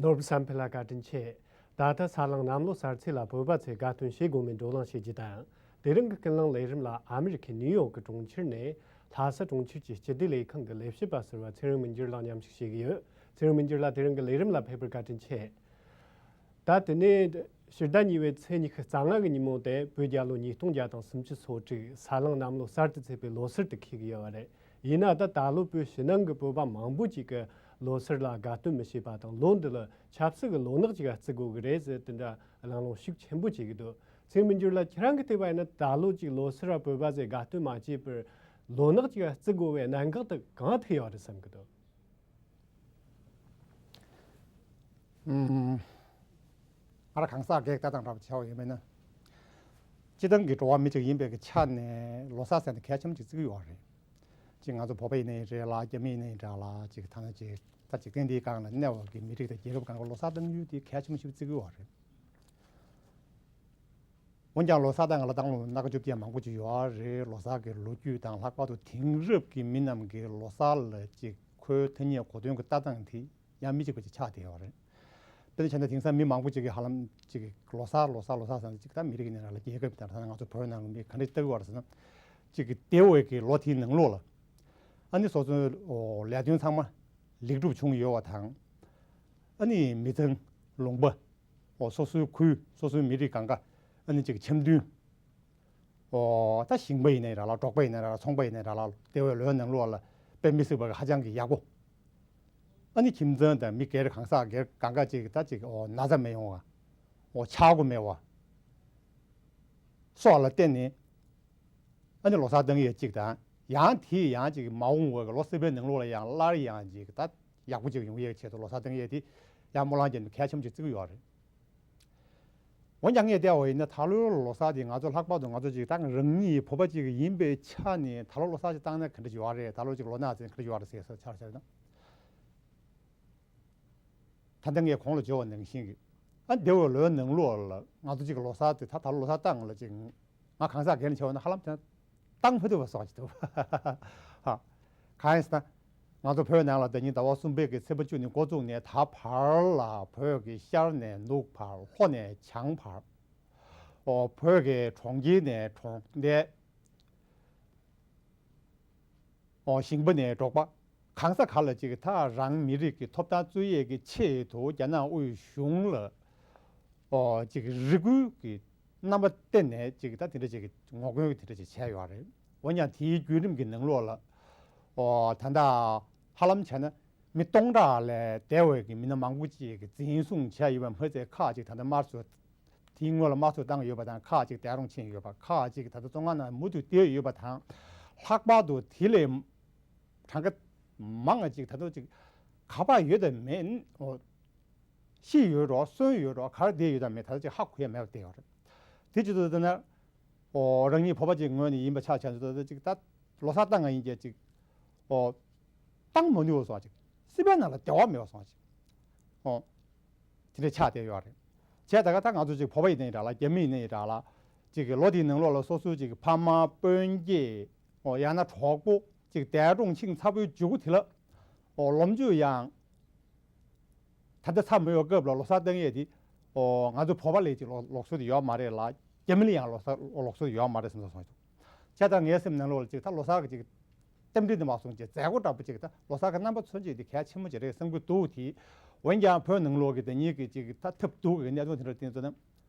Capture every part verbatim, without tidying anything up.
ནོར་བུ་བསམ་འཕེལ་ལགས་བཀའ་དྲིན་ཆེ། ད་ལྟ་ས་གླང་གནམ་ལོ་གསར་ཚེས་ལ་བོད་པ་ཚོས་དགའ་སྟོན་བྱེད་དགོས་མིན་བགྲོ་གླེང་བྱེད་རྒྱུ་དང་། དེ་རིང་གི་ཀུན་གླེང་ལས་རིམ་ལ་ཨ་མི་རི་ཁའི་ནིའུ་ཡོག་གི་གྲོང་ཁྱེར་ནས་ལྷ་ས་གྲོང་ཁྱེར་གྱི་སྤྱི་བདེ་ལས་ཁང་གི་ལས་བྱེད་པ་ཟུར་པ་ཚེ་རིང་མི་འགྱུར་ལགས་མཉམ་ཞུགས་བྱེད་ཀྱི་ཡོད། ཚེ་རིང་མི་འགྱུར་ལགས་དེ་རིང་གི་ལས་རིམ་ལ་ཕེབས་པར་བཀའ་དྲིན་ཆེ། ད་དེ་ནས་ཕྱི་ཟླ་གཉིས་པའི་ཚེས་ཉི་ཤུ་རྩ་ལྔ་གི་ཉིན་མོ་དེ་བོད་རྒྱལ་ལོ་ཉིས་སྟོང་བརྒྱ་དང་སུམ་ཅུ་སོ་དྲུག་ས་གླང་གནམ་ལོ་གསར་དུ་ཚེས་པའི་ལོ་གསར་དུ་འཁེལ་གྱི་ཡོད་པ་རེད། ཡིན་ན་ད་ད་ལོ་བོད་ཕྱི་ནང་གི་བོད་པ་མང་པོ་ཅིག་གིས་ལོ་གསར་ལ་དགའ་སྟོན་མི་བྱེད་པ་དང་། ལོ་འདི་ལ་ཆབ་སྲིད་ཀྱི་ལོ་ནག་ཅིག་བརྩི་དགོས་ཀྱི་རེད་ཟེར། དེ་འདྲ་གླེང་སློང་ཤུགས་ཆེན་པོ་བྱེད་ཀྱི་འདུག་ཚེ་རིང་མི་འགྱུར་ལགས་ཁྱེད་རང་གིས་བལྟས་པ་ཡིན་ན། ད་ལོ་ཅིག་ལོ་གསར་བོད་པ་ཚོས་དགའ་སྟོན་མ་བྱས་པར་ལོ་ནག་ཅིག་བརྩི་དགོས་པའི་གནད་འགག་དེ་གང་ཐུག་ཡོད་རེད་བསམ་གྱི་འདུག་ཨུམ། ང་རང་གང་ཟག་སྒེར་ལྟ་སྟངས་འདྲ་པོ་བྱས་པ་ཡིན་པས་ན། སྤྱིར་བཏང་གི་འགྲོ་བ་མི་གཅིག་ཡིན་པའི་གི་ཆ་ནས་ལོ་གསར་ཟེར་ན་གལ་ཆེན་པོ་ཅིག་བརྩི་གི་ཡོད་རེད། ཅིག་ང་ཚོ་བོད་པ་ཡིན་ནའི་རེད་ལ། རྒྱ་མི་ཡིན་ནའི་འདྲ་ལ། ཅིག་ཐ་ན་ཅིག་ད་འཇིག་རྟེན་འདིའི་སྒང་ལ་གནས་པའི་གི་མི་རིགས་དང་རྒྱལ་ཁབ་སྒང་ལ་ལོ་གསར་གཏོང་ཡུལ་དེ་གལ་ཆེན་པོ་ཞིག་བརྩི་གི་ཡོད་རེད། འོན་ཀྱང་ལོ་གསར་གཏོང་ཡག་ལ་ད་ལོ་སྣ་ཁ་འཇོག་མཁན་མང་པོ་ཅིག་ཡོད་རེད། ལོ་གསར་གྱི་ལོ་རྒྱུས་དང་། ལྷག་པར་དུ་དེང་རབས་ཀྱི་མི་རྣམས་ཀྱིས་ལོ་གསར་ལ་ཅིག་ཁོའི་ཐ་སྙད་གོ་དོན་གྱི་ལྟ་སྟངས་དེ་ཡང་མི་གཅིག་པ་ཅིག་ཆགས་བསྡད་ཡོད་རེད། དཔེར་ན་བྱས་ན་དེང་སང་མི་མང་པོ་ཅིག་གིས་ཧ་ལམ་ཅིག་ལོ་གསར་ལོ་གསར་ལོ་གསར་ཟེར་ནས། ཅིག་ད་མི་རིགས་ཡིན་ནའི་ར་ལ། རྒྱལ་ཁབ་ཀྱི་ནང་ལ། ད་ང་ཚོ་བོད་ནང་གི་མི་ག་འདྲ་ལྟ་གི་ཡོད་རེད་ཟེར་ན། ཅིག་འདས་པའི་གི་ལོ་དེའི་ནང་ལོགས་ལ་ཨ་ནི་སོ་སོའི་ལས་དོན་ཚང་མ་ལེགས་གྲུབ་བྱུང་ཡོད་པ་དང་། ཨ་ནི་མི་ཚང་ལུང་པ། འོ། སོ་སོའི་ཁུལ། སོ་སོའི་མི་རིགས་སྒང་ག་ཨ་ནི་ཅིག་འཆམ་མཐུན། འོ། ད་ཞིང་པ་ཡིན་ནའི་ར་ལ། འབྲོག་པ་ཡིན་ནའི་ར་ལ། ཚོང་པ་ཡིན་ནའི་ར་ལ། འདས་པའི་ལོའི་ནང་ལོགས་ལ་དཔེ་མི་སྲིད་པ་ཧ་ཅང་གི་ཡག་པོ། ཨ་ནི་ཁྱིམ་ཚང་དང་མི་སྒེར་གང་ཟག་སྒེར་སྒང་ག་ཅིག་ད་ཅིག་འོ། ན་ཚ་མི་ཡོང་བ། འོ། ཆག་སྒོ་མེད་པ། སྲོག་ལ་བརྟེན་ནས་ཨ་ནི་ལོ་གསར་གཏོང་ཡས་ཅིག་དང་། ཡང་དེ་ཡང་ཅིག་མ་འོངས་པའི་ལོ་སྲིད་པའི་ནང་ལོགས་ལ་ཡང་སླར་ཡང་ཅིག་ད་ཡག་པོ་ཅིག་ཡོང་ཡས་ཆེད་དུ་ལོ་གསར་གཏོང་ཡས་དེ་ཡང་སྨོན་ལམ་རྒྱབ་ནས་གལ་ཆེན་པོ་ཅིག་བརྩི་གི་ཡོད་རེད། འོན་ཀྱང་ངས་བལྟས་པ་ཡིན་ན། ད་ལོའི་ལོ་གསར་དེ་ང་ཚོ། ལྷག་པར་དུ་ང་ཚོ་ཅིག་ད་རང་ཉིད་བོད་པ་ཅིག་ཡིན་པའི་ཆ་ནས་ད་ལོ་ལོ་གསར་ཅིག་བཏང་ན་ག་འདྲ་ཅིག་ཡོད་རེད། ད་ལོ་ཅིག་ལོ་ནག་ཟེར་ན་ག་འདྲ་ཅིག་ཡོད་རེད་ཟེར་ས་ཆ་ལ་བྱས་ན། ད་ལྟ་ངས་གོང་ལ་བརྗོད་པ་ནང་བཞིན་གྱི། ཨ། འདས་པའི་ལོའི་ནང་ལོགས་ལ་ང་ཚོ་ཅིག་ལོ་གསར་དེ། ད་ད་ལོ་ལོ་གསར་བཏང་ལ་ཅིག་ང་གང་ཟག་སྒེར་ནས་བྱས་པ་ན་ཧ་ལམ་དེ་བཏང་མ་ཐུབ་པ་བཟོ་འདྲ་ཅིག་འདུག་ཧ། གང་ཡིན་ཟེར་ན། ང་ཚོ་བོད་ནང་ལ་ཟླ་ཉིན་ཟླ་བ་གསུམ་པའི་གི་ཚེས་པ་བཅུ་ནས་འགོ་བཙུགས་ནས་ད་བར་ལ། བོད་ཀྱི་ཤར་ནས་ནུབ་བར། ལྷོ་ནས་བྱང་བར། འོ། བོད་ཀྱི་གྲོང་ཁྱེར་ནས་གྲོང་རྡལ། འོ། ཞིང་པ་ནས་འབྲོག་པ། གང་ས་ག་ལ་ཅིག་ད་རང་མི་རིགས་ཀྱི་ཐོབ་ཐང་རྩོད་ཡས་ཀྱི་ཆེད་དུ་རྒྱ་ནག་དབུས་གཞུང་ལ། འོ། ཅིག་རེ་སྐུལ་གྱི་རྣམ་པ་བསྟན་ནས་ཅིག་ད་དེ་འདྲ་ཅིག་ངོ་རྒོལ་དེ་འདྲ་ཅིག་བྱས་ཡོད་རེད། འོན་ཀྱང་དེའི་བརྒྱུད་རིམ་གྱི་ནང་ལོགས་ལ། འོ། ད་ལྟ་ཧ་ལམ་བྱས་ན་མི་སྟོང་ཕྲག་ལས་འདས་པའི་གི་མི་སྣ་མང་པོ་ཅིག་གིས་འཛིན་བཟུང་བྱས་ཡོད་པ་མ་ཚད། ཁག་ཅིག་ད་ལྟ་དམར་གསོད། དེའི་སྔོན་ལ་དམར་གསོད་བཏང་ཡོད་པ་དང་། ཁག་ཅིག་འདས་གྲོངས་ཕྱིན་ཡོད་པ། ཁག་ཅིག་ད་ལྟ་བཙོན་ཁང་ནང་མུ་མཐུད་བསྡད་ཡོད་པ་དང་། ལྷག་པར་དུ་དེ་ལས་གྲངས་ཀ་མང་བ་ཅིག་ད་དུང་ཅིག་ག་པར་ཡོད་དམ་མེད། འོ། ཤི་ཡོད་འགྲོ། གསོན་ཡོད་འགྲོ། ག་རེ་བསྡད་ཡོད་དམ་མེད། ད་ལྟ་ཅིག་ཧ་གོ་ཡ་མེད་པར་བསྡད་ཡོད་རེད། དེ་བྱེད་དུས་ད་ན། འོ། རང་ཉིད་བོད་པ་ཅིག་ངོས་ནས་ཡིན་པའི་ཆ་བཞག་དུས་ད་ཅིག་ད་ལོ་གསར་བཏང་ཡ་ཡིན་གྱི་ཅིག་འོ། བཏང་མ་ནུས་པ་བཟོ་འདྲ་ཅིག་སྲིད་པའི་ནང་ལ་བདེ་བ་མེད་པ་བཟོ་འདྲ་ཅིག་འོ། དེ་འདྲ་ཆགས་བསྡད་ཡོད་རེད། བྱས་ད་ག་ད་ང་ཚོ་ཅིག་བོད་པ་ཡིན་ནའི་འདྲ་ལ། རྒྱ་མི་ཡིན་ནའི་འདྲ་ལ། ཅིག་གི་ལོ་དེའི་ནང་ལོགས་ལ་སོ་སོའི་ཅིག་ཕ་མ་སྤུན་མཆེད། འོ། ཡང་ན་གྲོགས་པོ་ཅིག་འདས་གྲོངས་ཕྱིན་ཚར་བའི་མཇུག་དེ་ལ། འོ། ལོ་མཇུག་ཡང་ད་ལྟ་ཚར་མ་ཡོང་སྐབས་ལ་ལོ་གསར་བཏང་ཡས་དེ། འོ། ང་ཚོ་བོད་པ་ལ་ཅིག་ལོ་ལུགས་སྲོལ་དེ་ཡོད་མ་རེད་ལ། རྒྱ་མི་ལ་ཡང་ལོ་གསར་ལུགས་སྲོལ་དེ་ཡོད་མ་རེད་བསམ་བསམ་སོང་། བྱས་ད་ངའི་སེམས་ནང་ལོགས་ལ་ཅིག་ད་ལོ་གསར་གྱི་ཅིག་རྟེན་འབྲེལ་དེ་མ་སོང་ཅིག་མཛད་སྒོ་འདྲ་པོ་ཅིག་ད་ལོ་གསར་གྱི་རྣམ་པ་མཚོན་བྱེད་དེ་གལ་ཆེན་པོ་ཅིག་རེད་བསམ་གྱི་འདུག་དེ། འོན་ཀྱང་བོད་ནང་ལོགས་ཀྱི་ད་ཉིད་ཀྱི་ཅིག་ད་ཐབས་སྡུག་གི་གནད་དོན་དེ་འདྲ་བསྟན་ཚོད་ན།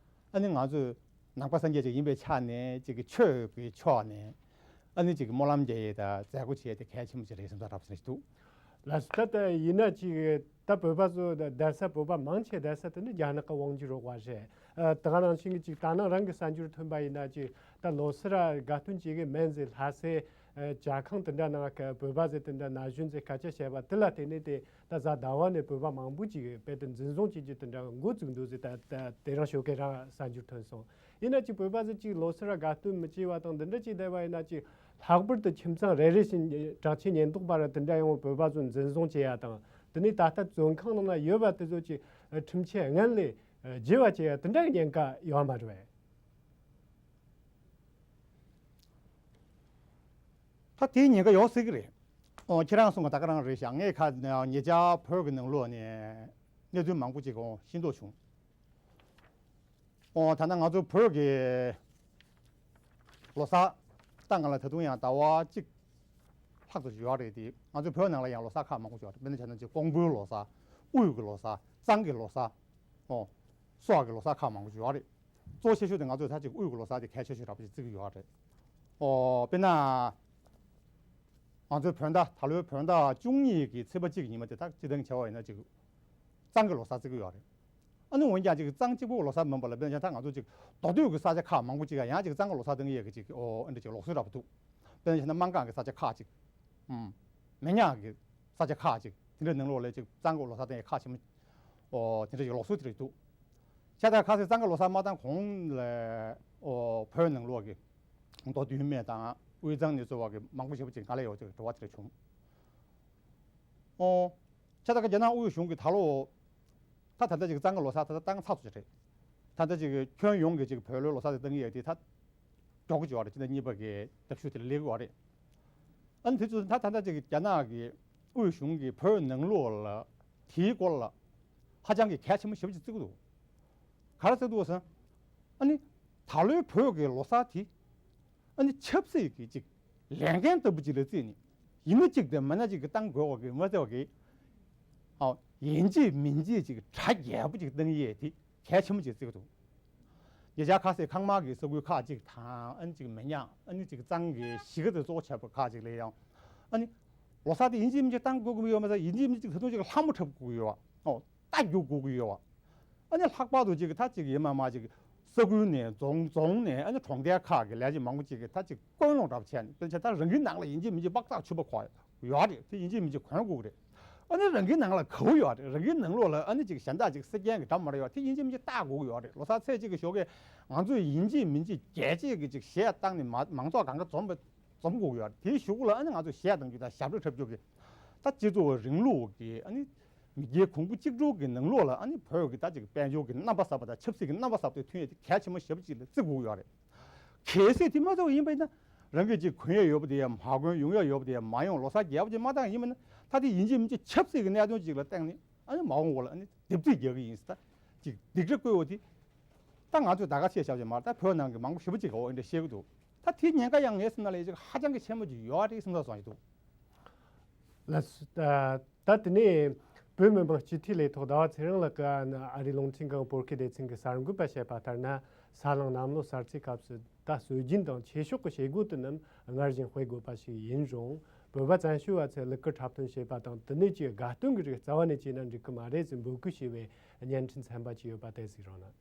ཨ་ནི་ང་ཚོས་ནང་པ་སངས་རྒྱས་ཅིག་ཡིན་པའི་ཆ་ནས། ཅིག་གི་ཆོས་ཀྱི་ཕྱོགས་ནས་ཨ་ནི་ཅིག་གི་སྨོན་ལམ་རྒྱག་ཡས་དང་མཛད་སྒོ་བྱེད་ཡས་དེ་གལ་ཆེན་པོ་ཅིག་རེད་བསམ་ས་འདྲ་པོ་ཅིག་འདུག་ལགས་སོ། ད་ལྟ་ཡིན་ན་ཅིག་ད་བོད་པ་ཚོ་བསྡད་ས། བོད་པ་མང་ཆེ་བསྡད་ས་དེ་ནི་རྒྱ་ནག་གི་དབང་སྒྱུར་འོག་པ་རེད། ཨ། ད་ག་ནང་བཞིན་གྱི་ཅིག་ད་ནང་རང་གི་གསར་འགྱུར་ཐོན་པ་ཡིན་ན། ཅིག་ད་ལོ་གསར་ར་དགའ་སྟོན་བྱེད་ཀྱི་མིན་ཟེར། ལྷ་སའི་ཨ་ཇ་ཁང་དེ་འདྲ་ནང་གི་བོད་པ་ཟེར་དེ་འདྲ་ན་གཞོན་ཚོས་སྐད་ཆ་བཤད་པ་དེ་ལ་བརྟེན་ནས། དེ་ད་གཟའ་ཟླ་བ་ནས་བོད་པ་མང་པོ་ཅིག་དཔེ་དེ་འཛིན་བཟུང་བྱེད་རྒྱུ་དེ་འདྲ་འགོ་བཙུགས་འདུག་ཟེར། ད་ད་དེ་རིང་ཞོགས་ཀས་རང་གསར་འགྱུར་ཐོན་སོང་། ཡིན་ན་ཅིག་བོད་པ་ཚོས་ཅིག་ལོ་གསར་ར་དགའ་སྟོན་མི་བྱེད་པ་དང་འདི་འདྲ་ཅིག་བསྡད་པ་ཡིན་ན། ཅིག་ལྷག་པར་དུ་ཁྱིམ་ཚང་རེ་རེ་བཞིན་དྲག་ཆས་ཉེན་རྟོག་པ་ར་དེ་འདྲ་ཡོང་བ་བོད་པ་ཚོ་འཛིན་བཟུང་བྱེད་ཡ་དང་། དེ་ནས་ད་ལྟ་བཙོན་ཁང་ནང་ན་ཡོད་པ་དེ་ཚོ་ཅིག་ཁྲིམས་ཆད་སྔོན་ལས་བརྗེ་བ་བྱེད་ཡ་དེ་འདྲ་ཉེན་ཁ་ཡོད་མ་རེད་པས། ད་དེའི་ཉེན་ཁ་ཡོད་སྲིད་ཀྱི་རེད། ཨོ། ཁྱེད་རང་གསུང་གི་ད་ག་རང་རེད་ཤག་ངས་ཁ་ཉེ་ཆར་བོད་ཀྱི་ནང་ལོགས་ནས་ གནས་ཚུལ་མང་པོ་ཅིག་འོ་ཤེས་རྟོགས་བྱུང་། འོ་ད་ལྟ་ང་ཚོ་བོད་ཀྱི་ལོ་གསར་ད་ང་ལ་ད་དུང་ཡང་ཟླ་བ་གཅིག་ལྷག་ཙམ་ཡོད་རེད་དེ། ང་ཚོ་བོད་ནང་ལ་ཡང་ལོ་གསར་ཁག་མང་པོ་ཡོད་རེད། དཔེར་ན་བྱས་ན་ཅིག་ཀོང་པོའི་ལོ་གསར། དབུས་ཀྱི་ལོ་གསར། གཙང་གི་ལོ་གསར། འོ་སོགས་ཀྱི་ལོ་གསར་ཁག་མང་པོ་ཡོད་རེད། གཙོ་ཆེ་ཤོས་དེ་ང་ཚོས་ད་ཅིག་དབུས་ཀྱི་ལོ་གསར་དེ་གལ་ཆེ་ཤོས་འདྲ་པོ་ཅིག་བརྩི་གི་ཡོད་རེད། འོ་དཔེར་ན་ང་ཚོའི་བོད་ཟླ་ད་ལོའི་བོད་ཟླ་བཅུ་གཉིས་ཀྱི་ཚེས་པ་གཅིག་ཉི་མ་དེ་ད་སྤྱིར་བཏང་བྱས་པ་ཡིན་ན་ཅིག་གཙང་གི་ལོ་གསར་བརྩི་གི་ཡོད་རེད། ཨ་ནི་འོན་ཀྱང་ཅིག་གཙང་གཅིག་པོ་ལོ་གསར་མིན་པ་ལ། དཔེར་ན་ད་ང་ཚོ་ཅིག་མདོ་སྟོད་ཀྱི་ས་ཆ་ཁག་མང་པོ་ཅིག་ཡང་ཅིག་གཙང་གི་ལོ་གསར་བཏང་ཡས་ཀྱི་ཅིག་འོ་ཨ་འདྲ་ཅིག་ལུགས་སྲོལ་འདྲ་པོ་འདུག་དཔེར་ན་བྱས་ན་སྨར་ཁམས་ཀྱི་ས་ཆ་ཁག་ཅིག་ཨུམ། མི་ཉག་གི་ས་ཆ་ཁག་ཅིག་དེ་འདྲའི་ནང་ལོགས་ལ་ཅིག་གཙང་གི་ལོ་གསར་བཏང་ཡས་ཁག་ཆེན་པོ། འོ་དེ་འདྲ་ཅིག་ལུགས་སྲོལ་དེ་འདྲ་ཅིག་འདུག་ཤ་སྟག་ཁ་སང་གཙང་གི་ལོ་གསར་མ་བཏང་གོང་ལ་འོ་བོད་ནང་ལོགས་ཀྱི་མདོ་སྟོད་སྨད་དང་དབུས་གཙང་ནས་གཙོས་པ་གི་མང་པོ་ཞེ་པོ་ཅིག་ང་ལ་ཡོད་ཅིག་དྲི་བ་དེ་འདྲ་བྱུང་། ཨོ། ཆ་ད་ཀ་རྒྱ་ནག་དབུས་གཞུང་གིས་ད་ལོ། ད་ད་ལྟ་ཅིག་གཙང་གི་ལོ་གསར་ད་ལྟ་བཏང་ཚར་སོང་ཅིག་རེད། ད་ལྟ་ཅིག་ཁྱོན་ཡོངས་ཀྱི་ཅིག་བོད་ལོའི་ལོ་གསར་དེ་བཏང་གི་ཡོད་དེ་ད། མགྱོགས་ཀྱི་ཡོད་རེད། ཕྱི་ཟླ་གཉིས་པ་གི་ཞབས་ཞུ་དེ་ལ་སླེབས་ཀྱི་ཡོད་རེད། ཨ་ནི་དེ་ཚོ་ད་ད་ལྟ་ཅིག་རྒྱ་ནག་གི་དབུས་གཞུང་གིས་བོད་ནང་ལོགས་ལ་དེའི་སྐོར་ལ་ཧ་ཅང་གི་གལ་ཆེན་པོ་ཞེ་པོ་ཅིག་བརྩི་གི་འདུག་ག་རེ་བརྩི་འདུག་ཟེར་ན། ཨ་ནི་ད་ལོའི་བོད་ཀྱི་ལོ་གསར་དེ། ཨ་ནི་ཆབ་སྲིད་ཀྱི་ཅིག་ལས་འགན་ལྟ་བུ་ཅིག་ལ་བརྩིས་ནས་ཡིན་ན་གཅིག་དང་མིན་ན་གཅིག་གི་བཏང་དགོས་པ་གི་མ་ཚད་པ་གི། ཨ། ཡིན་གཅིག་མིན་གཅིག་ཅིག་གྲ་རྒྱས་པོ་ཅིག་བཏང་ཡས་དེ་གལ་ཆེན་པོ་ཅིག་བརྩི་གི་འདུག་ཉེ་ཆར་ཁ་སང་ཁང་དམར་གྱི་ས་ཁུལ་ཁག་ཅིག་དང་ཨ་ནི་ཅིག་མི་ཉག་ཨ་ནི་ཅིག་གཙང་གི་གཞིས་ཀ་དེ་གཙོ་བོ་བྱས་པ་ཁག་ཅིག་ལ་ཡང་ཨ་ནི་ལོ་གསར་དེ་ཡིན་གཅིག་མིན་གཅིག་བཏང་དགོས་ཀྱི་ཡོད་མ་ཟད། ཡིན་གཅིག་མིན་གཅིག་ད་དུང་ཅིག་ལྷ་མོ་འཁྲབ་དགོས་ཀྱི་ཡོད་པ། ཨོ། རྟ་རྒྱུག་དགོས་ཀྱི་ཡོད་པ། ཨ་ནི་ལྷག་པར་དུ་ཅིག་ད་ཅིག་ཡིན་མ་མ་ཅིག་ས་ཁུལ་ནས་རྫོང་རྫོང་ནས་ཨ་ནི་གྲོང་རྡལ་ཁག་གི་ལས་བྱེད་མང་པོ་ཅིག་གིས་ད་ཅིག་སྐུལ་སློང་འདྲ་པོ་བྱས་ནས། དཔེར་ན་ད་རང་གི་ནང་ལ་ཡིན་གཅིག་མིན་གཅིག་སྤགས་ཚག་ཕྱུ་པ་གོན་ཡོད་རེད། དེ་ཡིན་གཅིག་མིན་གཅིག་གོན་དགོས་ཀྱི་རེད། ཨ་ནི་རང་གི་ནང་ལ་ག་བ་ཡོད་རེད། རང་གི་ནང་ལོགས་ལ་ཨ་ནི་ཅིག་གཞན་དག་ཅིག་སེར་སྐྱ་གི་འདྲ་མི་འདྲ་ཡོད། དེ་ཡིན་གཅིག་མིན་གཅིག་བལྟ་དགོས་ཀྱི་ཡོད་རེད། ལོ་གསར་ཚེས་གཅིག་གི་ཞོགས་ཀས་ང་ཚོས་ཡིན་གཅིག་མིན་གཅིག་རྒྱལ་གཅེས་ཀྱི་ཅིག་གཞས་བཏང་ནས་མ་མང་ཚོགས་སྒང་ག་འཛོམས་པ། འཛོམས་དགོས་ཀྱི་ཡོད་རེད། དེའི་གཞུག་ལ་ཨ་ནི་ང་ཚོས་གཞས་གཏོང་རྒྱུ་དང་ཞབས་བྲོ་འཁྲབ་རྒྱུ་གི་ད་སྤྱི་ཚོགས་རིང་ལུགས་ཀྱི་ཨ་ནི་མི་སྒེར་གོང་བུ་གཅིག་གྱུར་གྱི་ནང་ལོགས་ལ་ཨ་ནི་བོད་ཀྱི་ད་ཅིག་དཔལ་འབྱོར་གྱི་རྣམ་པ་གསར་པ་དང་ཆབ་སྲིད་ཀྱི་རྣམ་པ་གསར་པ་དེ་ཐོན་ཡས་དེ་གལ་ཆེན་པོ་ཞེ་པོ་ཅིག་ལ་བརྩི་དགོས་ཀྱི་ཡོད་རེད། གལ་སྲིད་དེ་མ་ཐུབ་ཡིན་པ་ཡིན་ན་རང་གིས་ཅིག་གོན་ཡས་ཡོད་པ་དེ་ཡང་མ་གོན། ཡོང་ཡས་ཡོད་པ་དེ་ཡང་མ་ཡོང་། ལོ་གསར་རྒྱས་པོ་ཅིག་མ་བཏང་ཡིན་པ་ཡིན་ན། ད་དེ་ཡིན་གཅིག་མིན་གཅིག་ཆབ་སྲིད་ཀྱི་གནད་དོན་ཅིག་ལ་བརྟེན་ནས་ཨ་ནི་མ་འོངས་པ་ལ་ཨ་ནི་དེབ་ཚིག་རྒྱག་གི་ཡིན་ཟེར། ད་ཅིག་སྡིགས་ར་བསྐུལ་བ་དེ། ད་ང་ཚོས་ད་ག་ཚད་བྱ་བ་ཅིག་མ་རེད། ད་བོད་ནང་གི་མང་པོ་ཞེ་པོ་ཅིག་གིས་འོ་འདི་འདྲ་བཤད་ཀྱི་འདུག་ད་དེའི་ཉེན་ཁ་ཡང་ངའི་སེམས་ནང་ལ་ཡ་ཅིག་ཧ་ཅང་གི་ཆེན་པོ་ཅིག་ཡོད་རེད་བསམ་བསམ་བསམ་གྱི་འདུག་ལགས་སོ། ད་དེ་ནས་བོད་མི་མང་སྤྱི་འཐུས་ལས་ཐོག་ཟླ་བ་ཚེ་རིང་ལགས་ཀྱིས་ཨ་རིའི་རླུང་འཕྲིན་ཁང་བོད་སྐད་སྡེ་ཚན་གྱི་གསར་འགོད་པར་བཤད་པ་ལྟར་ན། ས་གླང་གནམ་ལོ་གསར་ཚེས་སྐབས་སུ་ད་སྲོལ་རྒྱུན་དང་ཆོས་ཕྱོགས་ཀྱི་བྱེད་སྒོ་དེ་རྣམས་སྔར་བཞིན་སྤེལ་དགོས་པ་ཞིག་ཡིན་རུང་། བོད་པ་བཙན་བྱོལ་བ་ཚོས་གླུ་གར་འཁྲབ་སྟོན་བྱེད་པ་དང་དེ་ནས་ཀྱི་དགའ་སྟོན་གྱི་རིགས་རྩ་བ་ནས་བྱས་ན་འགྲིག་གི་མ་རེད་ཅེས་འབོད་སྐུལ་བྱས་པའི་བརྙན་འཕྲིན་ཚན་པ་ཅིག་ཡོད་པ་དེ་གཟིགས་རོགས་གནང་།